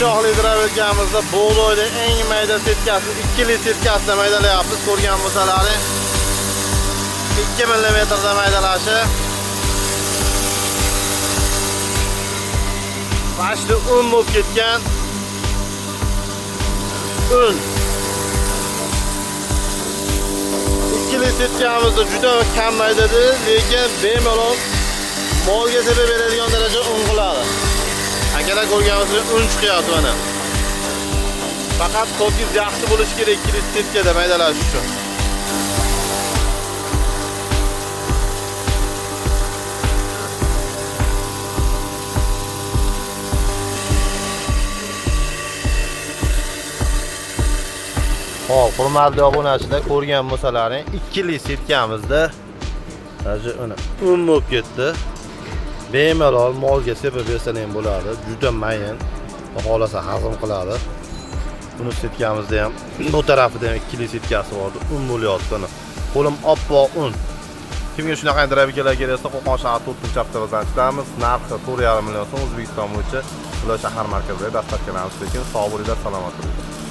Shoxli deraverganimizda bug'doyni eng mayda setkasi, 2 setkasida maydalayapmiz, ko'rgan bo'lsalaring. 2 millimetrda maydalashi. Pashti un bo'lib ketgan. Un. 2 setkamizda juda kam maydadi, lekin bemalol molga sepib beradigan daraja un qiladi. Akalar ko'rganimizda un chiqyapti mana. Faqat to'kiz yaxshi bo'lishi kerak 2 setkada maydalash uchun. Xo'p, hurmatli obunachilar, ko'rgan bo'lsalaring, 2 setkamizda даже uni un bo'lib ketdi. Bemalol molga sepib bersan ham bo'ladi. Juda mayin, xohlasa hazm qiladi. Buni setkamizda ham bu tarafida ham 2 setkasi bor. Un bo'lyapti uni. Qo'lim oppoq un. Kimga shunaqa drabikalar kerak bo'lsa, Qo'qon shahri 4-avtovokzalidamiz. Narxi 4,5 million so'm O'zbekiston bo'yicha ular shahar markazida dastlabki, lekin sog' bo'linglar, salomat bo'linglar.